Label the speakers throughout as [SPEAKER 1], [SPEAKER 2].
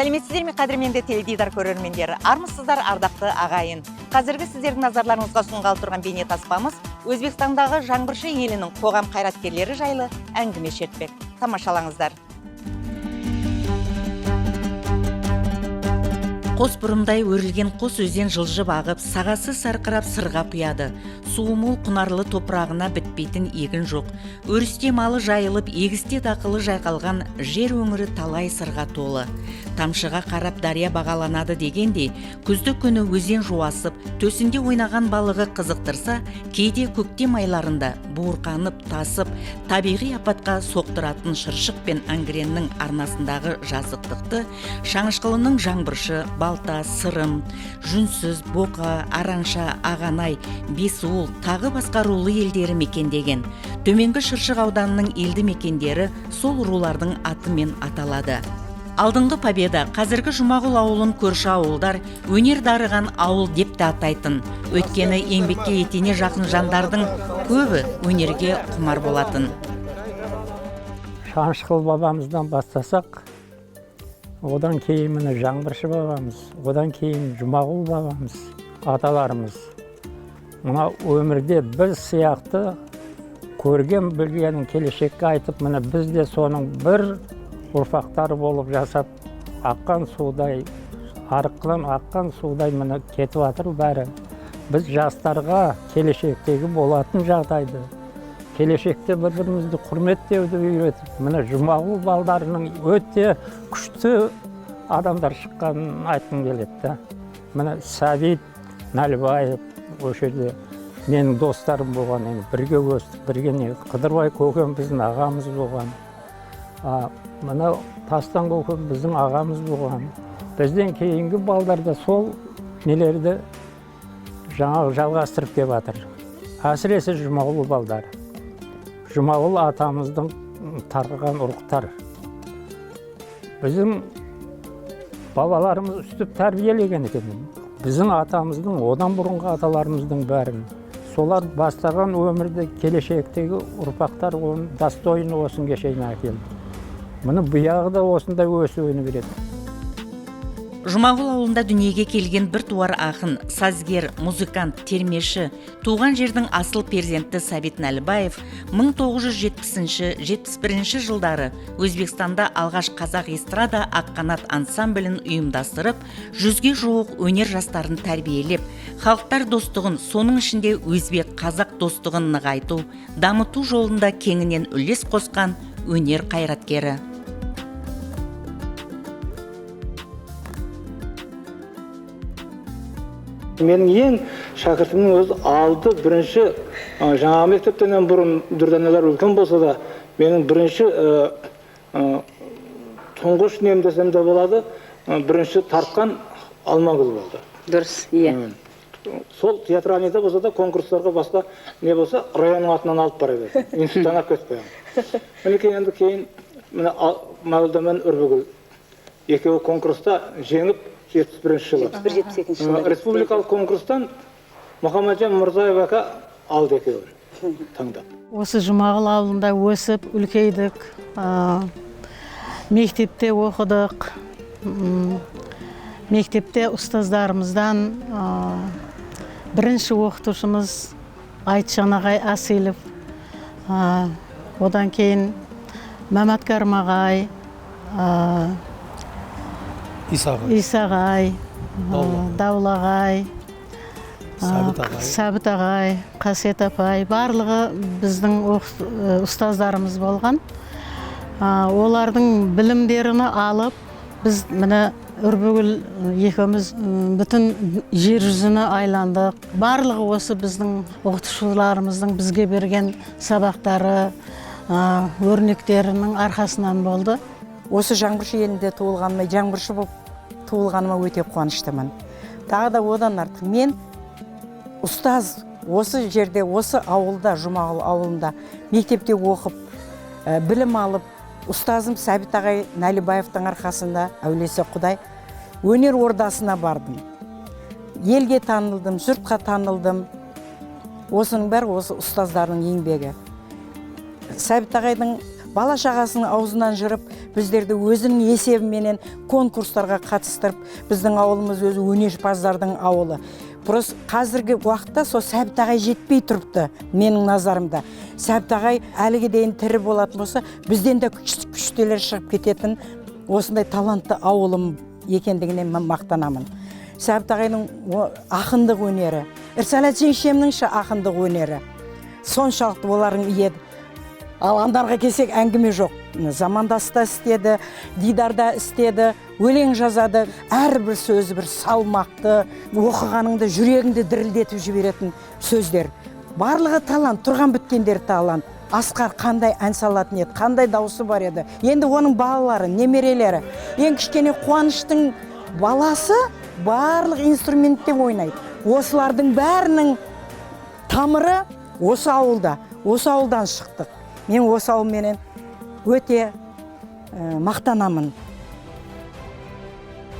[SPEAKER 1] Сәлеметсіздер ме, қадірменді теледидар көрермендері, армысыздар, ардақты ағайын. Қазіргі сіздердің назарларыңызға ұсынғалы тұрған бейне таспамыз Өзбекстандағы Жаңбыршы елінің қоғам қайраткерлері жайлы әңгіме шертпек. Тамашалаңыздар. Қос бұрымдай өрілген қос өзен жылжып ағып, сағасы сарқырап сырға құяды. Суы мол құнарлы топырағына бітпейтін егін жоқ. Өрісте малы жайылып, егісте дақылы жайқалған жер өңірі талай сырға толы. Тамшыға қарап дария бағаланады дегендей, күзді күні өзен жуасып, төсінде ойнаған балығы қызықтырса, кейде көктем айларында буырқанып, тасып, табиғи апатқа соқтыратын Шыршық пен Ангреннің арнасындағы жазықтықты Шаңышқылының Жаңбыршы, Балта, Сырым, Жүнсіз, Боқа, Аранша, Ағанай, Бесуыл, тағы басқа рулы елдері мекендеген. Төменгі Шыршық ауданының елді мекендері сол рулардың атымен аталады. Алдыңғы Победа, қазіргі Жұмағұл ауылын көрші ауылдар өнер дарыған ауыл деп те атайтын. Өйткені еңбекке етене жақын жандардың көбі өнерге құмар болатын.
[SPEAKER 2] Шаңышқыл бабамыздан бастасақ, одан кейін міне Жаңбыршы бабамыз, одан кейін Жұмағұл бабамыз, аталарымыз. Мына өмірде біз сияқты көрген білгенін келешекке айтып, міне біз де соның бір ұрпақтары болып жасап, аққан судай, арықтан аққан судай міне кетіп жатыр бәрі. Біз жастарға келешектегі болатын жағдайды, келешекте бір бірімізді құрметтеуді үйретіп, міне Жұмағұл балдарының өте күшті адамдар шыққанын айтқым келеді да. Міне Сәбит Нәлібаев осы жерде менің достарым болған, енді бірге өстік, бірге не. Қыдырбай көкем біздің ағамыз болған. Мынау Тастан көкем біздің ағамыз болған. Бізден кейінгі балдар да сол нелерді жаңағы жалғастырып келіп жатыр. Әсіресе Жұмағұл балдары. Жұмағұл атамыздың тараған ұрықтар. Біздің бабаларымыз үстіп тәрбиелеген екен. Біздің атамыздың, одан бұрынғы аталарымыздың бәрін. Солар бастаған өмірді келешектегі ұрпақтар оны достойно осынға шейін әкелді. Мұны бұяғы да осындай өсуін береді.
[SPEAKER 1] Жұмағұл ауылында дүниеге келген біртуар ақын, сазгер, музыкант, термеші, туған жердің асыл перзенті Сәбит Нәлібаев 1970-71 жылдары Өзбекстанда алғаш қазақ эстрада Аққанат ансамблін ұйымдастырып, 100-ге жуық өнер жастарын тәрбиелеп, халықтар достығын, соның ішінде өзбек қазақ достығын нығайту, дамыту жолында кеңінен үлес қосқан өнер қайраткері.
[SPEAKER 3] Менің ең шәкіртімнің өзі алды бірінші, жаңа мектептен бұрын дүрданалар үлкен болса да, менің бірінші тұңғыш нем десем де болады, бірінші тартқан Алмагүл болды.
[SPEAKER 4] Дұрыс, иә.
[SPEAKER 3] Сол театральныйда болса да, конкурстарға басқа не болса, районның атынан алып бара берді. Институттан алып кетіп қоямын. Мінекей енді кейін міне Мәуілда мен Үрбігүл екеуі конкурста жеңіп 71 жылы.
[SPEAKER 4] Жетпіс бір, жетпіс екінші жылы.
[SPEAKER 3] Республикалық конкурстан Мұхамеджан Мырзаев ака алды екеуін таңдап.
[SPEAKER 5] Осы Жұмағұл ауылында өсіп, үлкейдік, мектепте оқыдық. Мектепте ұстаздарымыздан, бірінші оқытушымыз Айтжан ағай Асилов, одан кейін Мәмәткәрім ағай,
[SPEAKER 6] Иса ағай.
[SPEAKER 5] Иса ағай, Даул ағай,
[SPEAKER 6] Сәбит ағай.
[SPEAKER 5] Сәбит ағай, Қасиет апай, барлығы біздің ұстаздарымыз болған. Олардың білімдерін алып, біз міне Үрбігүл екеуміз бүтін жер жүзіні айландық. Барлығы осы біздің оқытушыларымыздың бізге берген сабақтары, өрнектерінің арқасынан болды.
[SPEAKER 7] Осы Жаңбыршы елінде туылғаныма, жаңбыршы болып туылғаныма өте қуаныштымын. Тағы да одан артық мен ұстаз осы жерде, осы ауылда, Жұмағұл ауылында мектепте оқып, білім алып, ұстазым Сәбит ағай Нәлібаевтың арқасында, әулиесі Құдай, өнер ордасына бардым. Елге танылдым, жұртқа танылдым. Осының бәрі осы ұстаздардың еңбегі. Сәбит ағайдың Бала шағасының аузынан жырып, біздерді өзінің есебіменен конкурстарға қатыстырып, біздің ауылымыз өзі өнерпаздардың ауылы. Просто қазіргі уақытта сол Сәбит ағай жетпей тұрыпты менің назарымда. Сәбит ағай әліге дейін тірі болатын болса, бізден де күштілер шығып кететін осындай талантты ауылым екендігіне мен мақтанамын. Сәбит ағайдың ақындық өнері, Ірсәләт жеңшемнің ше ақындық өнері соншалықты олардың еді. Ал андарға келсек әңгіме жоқ. Замандаста істеді, дидарда істеді, өлең жазады. Әрбір сөзі бір салмақты, оқығаныңды жүрегіңді дірілдетіп жіберетін сөздер. Барлығы талант, тұрған біткендер талант. Асқар қандай ән салатын еді, қандай дауысы бар еді. Енді оның балалары, немерелері. Ең кішкене Қуаныштың баласы барлық инструментте ойнайды. Осылардың бәрінің тамыры осы ауылда, осы ауылдан шықтық. Мен осы ауылменен өте мақтанамын.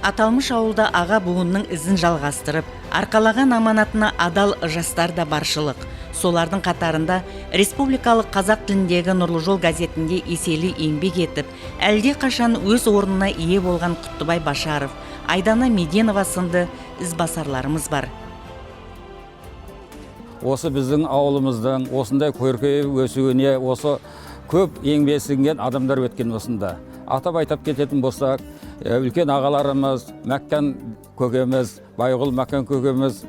[SPEAKER 1] Аталмыш ауылда аға буынның ізін жалғастырып, арқалаған аманатына адал жастар да баршылық. Солардың қатарында республикалық қазақ тіліндегі Нұрлы жол газетінде еселі еңбек етіп, әлде қашан өз орнына ие болған Құттыбай Башаров, Айдана Меденова сынды ізбасарларымыз бар.
[SPEAKER 4] Осы біздің ауылымыздың осындай көркейіп өсуіне осы көп еңбек сіңген адамдар өткен осында. Атап айтап кететін болсақ, үлкен ағаларымыз Мәккен көкеміз, Байғұл Мәккен көкеміз,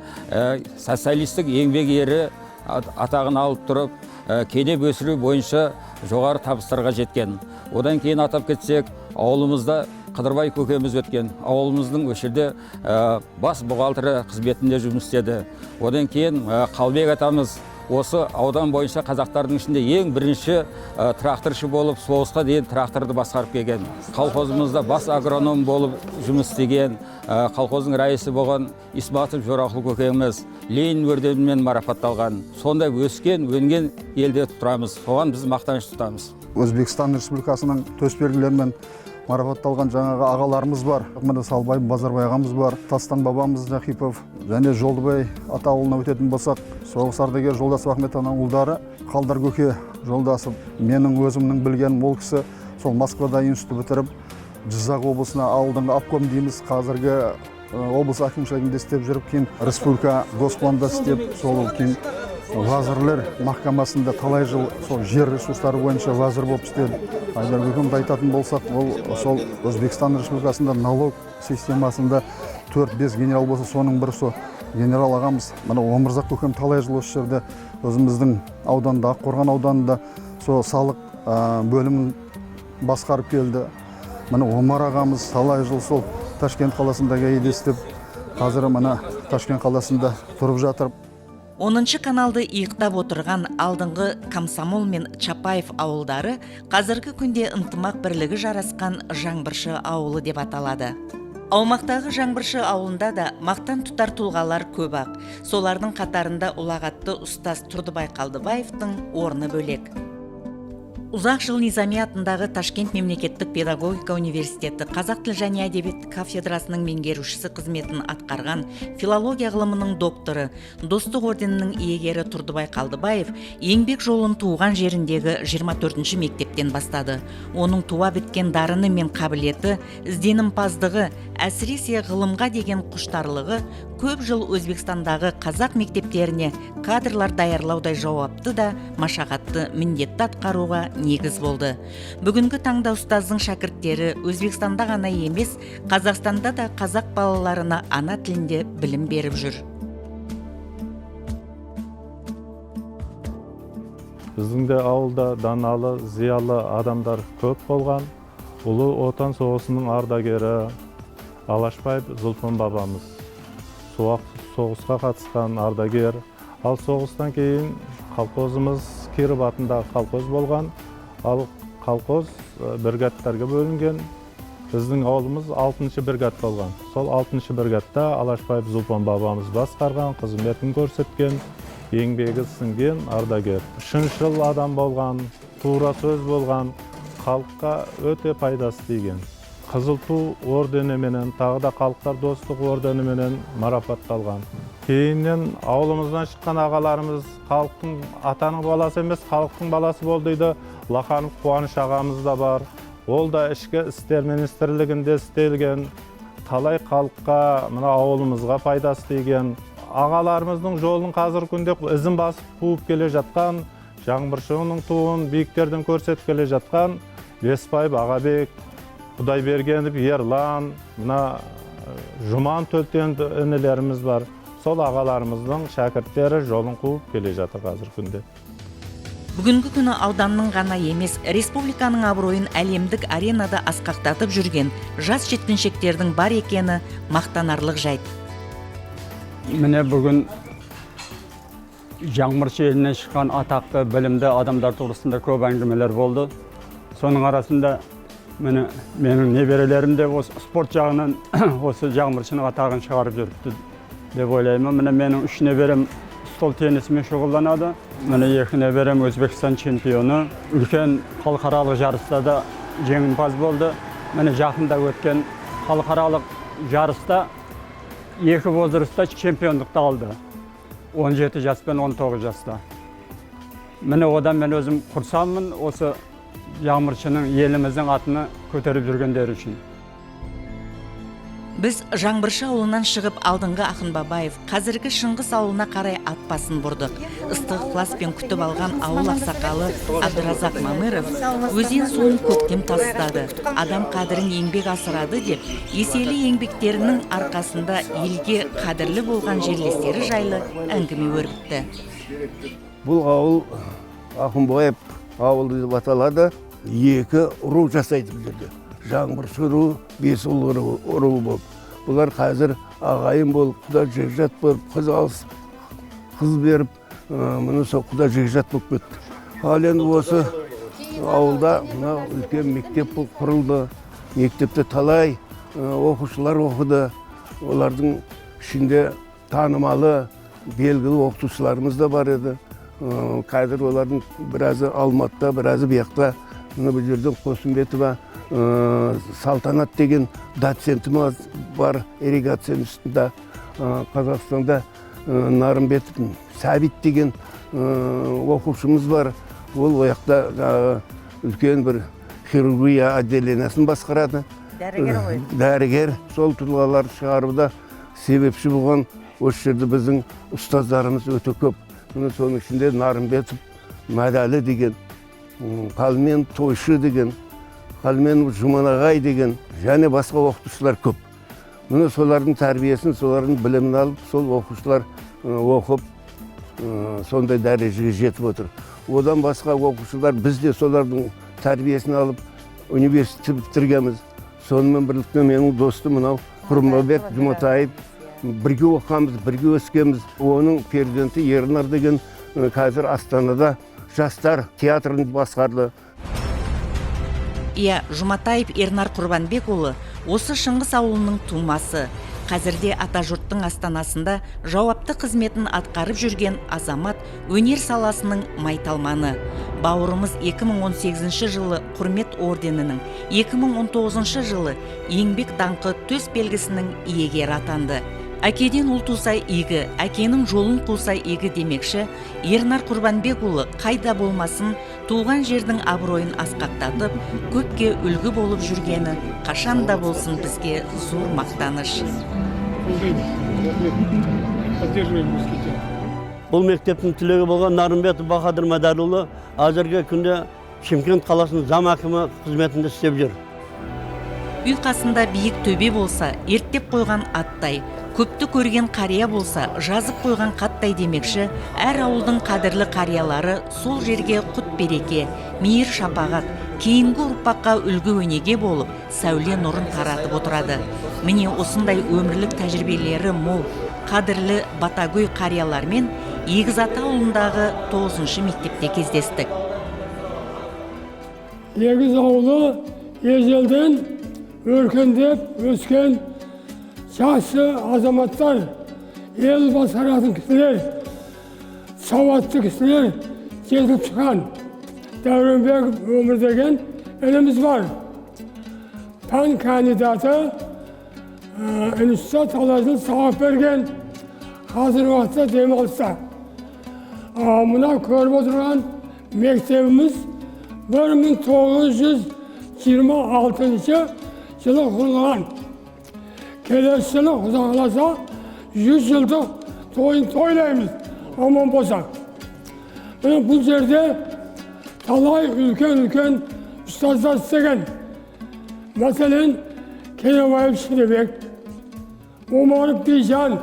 [SPEAKER 4] социалистік еңбек ері атағын алып тұрып, кенеп өсіру бойынша жоғары табыстарға жеткен. Одан кейін атап кетсек, ауылымызда Қыдырбай көкеміз өткен. Ауылымыздың осы жерде бас бухгалтері қызметінде жұмыс істеді. Одан кейін Қалбек атамыз осы аудан бойынша қазақтардың ішінде ең бірінші тракторшы болып, соғысқа дейін тракторды басқарып келген. Колхозымызда бас агроном болып жұмыс істеген, колхоздың райысы болған Исматов Жорақұл көкеміз Ленин орденімен марапатталған. Сондай өскен, өнген елде тұрамыз. Соған біз мақтаныш тұтамыз.
[SPEAKER 8] Өзбекстан Республикасының төсбелгілерімен марапатталған жаңағы ағаларымыз бар. Міне Салбай Базарбай ағамыз бар, Тастан бабамыз Нахипов және Жолдыбай ата ауылына өтетін болсақ, соғыс ардагері Жолдасов Ахмет ананың ұлдары Қалдар көке Жолдасов. Менің өзімнің білгенім ол кісі сол Москвада институт бітіріп, Жызақ облысына ауылдың обком дейміз, қазіргі облыс әкімшілігінде істеп жүріп, кейін республика госпланда істеп, сол кейін вазірлер махкамасында талай жыл сол жер ресурстары бойынша вазір болып істеді. Айдар көкемді айтатын болсақ, ол сол Өзбекстан Республикасында налог системасында 4-5 генерал болса, соның бірі сол генерал ағамыз. Мына Омырзақ көкем талай жыл осы жерде өзіміздің ауданда, Аққорған ауданында сол салық бөлімін басқарып келді. Мына Омар ағамыз талай жыл сол Ташкент қаласында ГАИ-де істеп, қазір мына Ташкент қаласында тұрып жатыр.
[SPEAKER 1] 10-шы каналды иықтап отырған алдыңғы Комсомол мен Чапаев ауылдары қазіргі күнде ынтымақ бірлігі жарасқан Жаңбыршы ауылы деп аталады. Аумақтағы Жаңбыршы ауылында да мақтан тұтар тұлғалар көп-ақ. Солардың қатарында ұлағатты ұстаз Тұрдыбай Қалдыбаевтың орны бөлек. Ұзақ жыл Низами атындағы Ташкент мемлекеттік педагогика университеті қазақ тіл және әдебиет кафедрасының меңгерушісі қызметін атқарған филология ғылымының докторы, Достық орденінің иегері Тұрдыбай Қалдыбаев еңбек жолын туған жеріндегі 24-ші мектептен бастады. Оның туа біткен дарыны мен қабілеті, ізденімпаздығы, әсіресе ғылымға деген құштарлығы көп жыл Өзбекстандағы қазақ мектептеріне кадрлар даярлаудай жауапты да машақатты міндетті атқаруға негіз болды. Бүгінгі таңда ұстаздың шәкірттері Өзбекстанда ғана емес, Қазақстанда да қазақ балаларына ана тілінде білім беріп жүр.
[SPEAKER 9] Біздің де ауылда даналы, зиялы адамдар көп болған. Ұлы Отан соғысының ардагері Алашбаев Зұлпан бабамыз соғысқа қатысқан ардагер. Ал соғыстан кейін колхозымыз Киров атындағы колхоз болған. Ал колхоз бригадтарға бөлінген. Біздің ауылымыз 6-шы бригад болған. Сол 6-шы бригадта Алашбаев Зұлпан бабамыз басқарған, қызметін көрсеткен, еңбегі сіңген ардагер. Шыншыл адам болған, тура сөз болған, халыққа өте пайдасы тиген. Қызыл Ту орденіменен, тағы да Халықтар достық орденіменен марапатталған. Кейіннен ауылымыздан шыққан ағаларымыз халықтың атаның баласы емес, халықтың баласы бол дейді. Лақанов Қуаныш ағамыз да бар. Ол да ішкі істер министрлігінде істелген, талай халыққа, мына ауылымызға пайдасы тиген. Ағаларымыздың жолын қазір күнде ізін басып қуып келе жатқан, Жаңбыршының туын биіктерден көрсетіп келе жатқан Бесбаев Ағабек, Құдайбергенов Ерлан, мына Жұман Төлтен інілеріміз бар. Сол ағаларымыздың шәкірттері жолын қуып келе жатыр қазір күнде.
[SPEAKER 1] Бүгінгі күні ауданның ғана емес, республиканың абыройын әлемдік аренада асқақтатып жүрген жас жеткіншектердің бар екені мақтанарлық жайт.
[SPEAKER 10] Міне, бүгін Жаңбыршы елінен шыққан атақты, білімді адамдар турасында көп әңгімелер болды. Соның арасында, міне, менің немерелерім де осы спорт жағынан осы Жаңбыршының атағын шығарып жүріпті деп ойлаймын. Міне, менің үш немерем стол теннисімен шұғылданады. Міне, екі немерем Өзбекстан чемпионы, үлкен халықаралық жарыста да жеңімпаз болды. Міне, жақында өткен халықаралық жарыста екі возрастта чемпиондықты алды, 17 жас пен 19 жаста. Міне, одан мен өзім құрсанмын, осы Жаңбыршының, еліміздің атыны көтеріп жүргендері үшін.
[SPEAKER 1] Біз Жаңбыршы ауылынан шығып, алдыңғы Ақынбабаев, қазіргі Шыңғыс ауылына қарай ат басын бұрдық. Ыстық ықыласпен күтіп алған ауыл ақсақалы Абдыразақ Мамыров өзен суын көктем тасытады, адам қадірін еңбек асырады деп, еселі еңбектерінің арқасында елге қадірлі болған жерлестері жайлы әңгіме өрбітті.
[SPEAKER 11] Бұл ауыл Ақынбаев ауылы деп аталады. Екі ру жасайды бұл жерде. Жаңбыршы ру, Бесұл руы болып. Бұлар қазір ағайын болып, құда жекжат болып, қыз алысып, қыз беріп, мұны сол құда жекжат болып кетті. Ал енді осы ауылда мына үлкен мектеп құрылды. Мектепте талай оқушылар оқыды. Олардың ішінде танымалы, белгілі оқытушыларымыз да бар еді. Қазір олардың біразы Алматыда, біразы бұяқта. Мына бұл жерден Қосымбетова Салтанат деген доцентіміз бар ирригация институтында. Қазақстанда Нарымбетов Сәбит деген оқушымыз бар. Ол ояқта үлкен бір хирургия отделениесін басқарады.
[SPEAKER 7] Дәрігер ғой.
[SPEAKER 11] Дәрігер. Сол тұлғалар шығаруда себепші болған осы жерде біздің ұстаздарымыз өте көп. Міне, соның ішінде Нарымбетов Мәдәлі деген, Қалмен Тойшы деген, Қалмен Жұманағай деген және басқа оқытушылар көп. Міне, солардың тәрбиесін, солардың білімін алып, сол оқушылар оқып, сондай дәрежеге жетіп отыр. Одан басқа оқушылар, біз де солардың тәрбиесін алып, университет бітіргенбіз. Сонымен бірлікте менің достым мынау Құрманбек Жұматаев, бірге оқығанбыз, бірге өскенбіз. Оның перзенті Ернар деген қазір Астанада жастар театрын басқарды.
[SPEAKER 1] Иә, Жұматаев Ернар Құрбанбекұлы осы Шыңғыс ауылының тумасы. Қазірде атажұрттың астанасында жауапты қызметін атқарып жүрген азамат өнер саласының майталманы. Бауырымыз 2018 жылы Құрмет орденінің, 2019 жылы Еңбек даңқы төс белгісінің иегері атанды. Әкеден ұл туса игі, әкенің жолын қуса игі демекші, Ернар Құрбанбекұлы қайда болмасын туған жердің абыройын асқақтатып, көпке үлгі болып жүргені қашан да болсын бізге зор мақтаныш.
[SPEAKER 12] Бұл мектептің түлегі болған Нарымбетов Бахадыр Мәдәрұлы қазіргі күнде Шымкент қаласының зам әкімі қызметінде істеп жүр.
[SPEAKER 1] Үй қасында биік төбе болса, ерттеп қойған аттай, көпті көрген қария болса, жазып қойған қаттай демекші, әр ауылдың қадірлі қариялары сол жерге құт береке, мейір шапағат, кейінгі ұрпаққа үлгі өнеге болып, сәуле нұрын таратып отырады. Міне, осындай өмірлік тәжірибелері мол, қадірлі батагөй қариялармен Егіз ата ауылындағы 9 мектепте кездестік.
[SPEAKER 13] Егіз ауылы ежелден өркендеп өскен жақсы азаматтар, ел басқаратын кісілер, сауатты кісілер жетіліп шыққан. Дәуренбеков Өмір деген ініміз бар. Пән кандидаты, институтта талай жыл сабақ берген, қазіргі уақытта демалыста. Мына көріп отырған мектебіміз 1926 жылы құрылған. Келесі жылы Құдай қаласа 100 жылдық тойын тойлаймыз, аман болсақ. Міне бұл жерде талай үлкен-үлкен ұстаздар істеген. Мәселен, Кенебаев Шыныбек, Омаров Бейжан,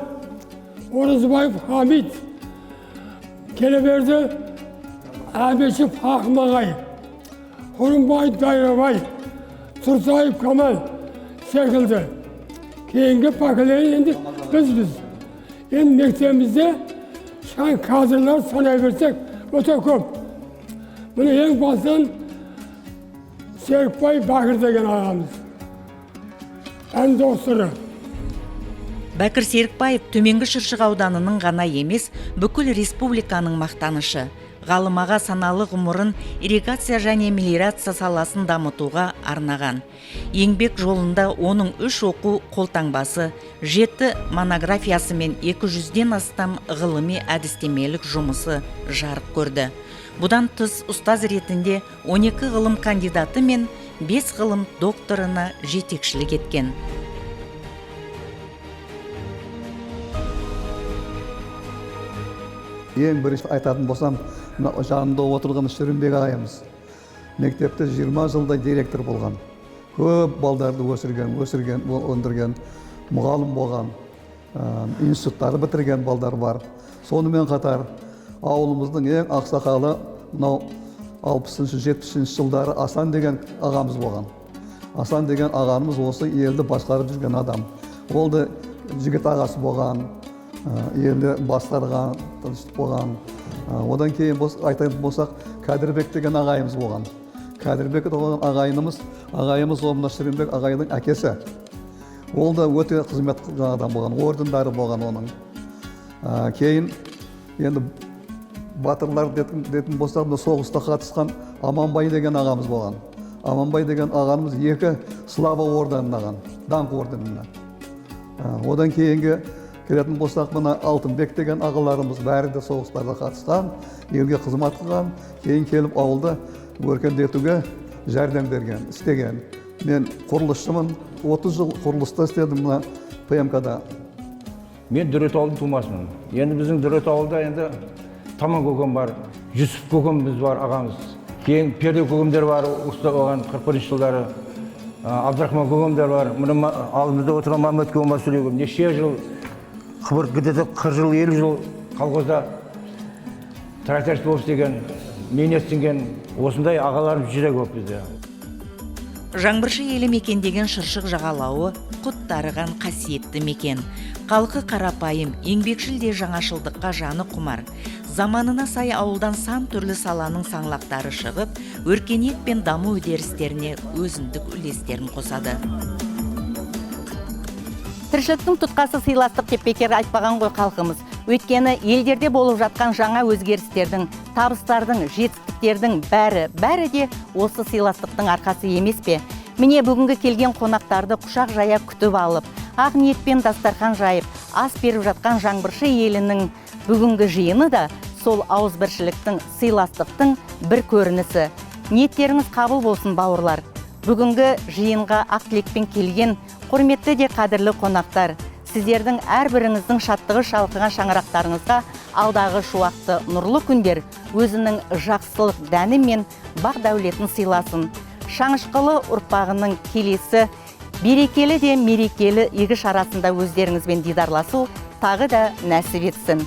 [SPEAKER 13] Оразбаев Хамит, келе берді Әбішев Ақмағай, Құрымбай Дайрабай, Тұрсаев Камал секілді. Кейінгі поколение енді бізбіз. Енді мектебімізде шыққан кадрлар санай берсек өте көп. Міне ең басынан Серікбай Бәкір деген ағамыз, пән докторы.
[SPEAKER 1] Бәкір Серікбаев төменгі Шыршық ауданының ғана емес, бүкіл республиканың мақтанышы. Ғалым аға саналы ғұмырын ирригация және мелиорация саласын дамытуға арнаған. Еңбек жолында оның 3 оқу қолтаңбасы, 7 монографиясы мен 200-ден астам ғылыми әдістемелік жұмысы жарық көрді. Бұдан тыс ұстаз ретінде 12 ғылым кандидаты мен 5 ғылым докторына жетекшілік еткен.
[SPEAKER 8] Ең бірінші айтатын болсам, жанымда отырған Шірімбек ағайымыз. Мектепте 20 жылдай директор болған. Көп балдарды өсірген, өндірген, мұғалім болған, институттарды бітірген балдар бар. Сонымен қатар ауылымыздың ең ақсақалы мынау 60-70 жылдары Асан деген ағамыз болған. Асан деген ағамыз осы елді басқарып жүрген адам. Ол да жігіт ағасы болған, елді басқарған, тыныштық болған. Одан кейін айтатын болсақ, Кәдірбек деген ағайымыз болған. Кәдірбек деген ағайымыз ол мына Шірімбек ағайдың әкесі. Ол да өте қызмет қылған адам болған, ордендары болған оның. Кейін енді батырлар дейтін болсақ, мына соғыста қатысқан Аманбай деген ағамыз болған. Аманбай деген ағамыз 2 Слава орденін алған, Даңқ орденін. Одан кейінгі келетін болсақ, мына Алтынбек деген ағаларымыз бәрі де соғыстарда қатысқан, елге қызмет қылған, кейін келіп ауылды өркендетуге жәрдем берген, істеген. Мен құрылысшымын, 30 жыл құрылыста істедім мына ПМК-да.
[SPEAKER 14] Мен Дүрет ауылының тумасымын. Енді біздің Дүрет ауылда енді Таман көкем бар, Жүсіп көкеміз бар ағамыз. Кейін Перде көкемдер бар, ұста болған 41 жылдары. Абдрахман көкемдер бар. Мына алдымызда отырған Мамет көкем бар, Сүлей көкем. Неше жыл қыбыр где-то 40 жыл, 50 жыл колхозда тракторист болып істеген, мейнет сіңген осындай ағаларымыз жүре көп бізде.
[SPEAKER 1] Жаңбыршы елі мекендеген Шыршық жағалауы құт дарыған қасиетті мекен. Халқы қарапайым, еңбекшіл де жаңашылдыққа жаны құмар. Заманына сай ауылдан сан түрлі саланың саңлақтары шығып, өркениет пен даму үдерістеріне өзіндік үлестерін қосады.
[SPEAKER 15] Тіршіліктің тұтқасы сыйластық деп бекер айтпаған ғой халқымыз. Өйткені елдерде болып жатқан жаңа өзгерістердің, табыстардың, жетістіктердің бәрі де осы сыйластықтың арқасы емес пе? Міне бүгінгі келген қонақтарды құшақ жая күтіп алып, ақ ниетпен дастархан жайып, ас беріп жатқан Жаңбыршы елінің бүгінгі жиыны да сол ауызбіршіліктің, сыйластықтың бір көрінісі. Ниеттеріңіз қабыл болсын, бауырлар. Бүгінгі жиынға ақ тілекпен келген құрметті де қадірлі қонақтар, сіздердің әрбіріңіздің шаттығы шалқыған шаңырақтарыңызға алдағы шуақты нұрлы күндер өзінің жақсылық дәні мен бақ дәулетін сыйласын. Шаңышқылы ұрпағының келесі берекелі де мерекелі игі шарасында өздеріңізбен дидарласу тағы да нәсіп етсін.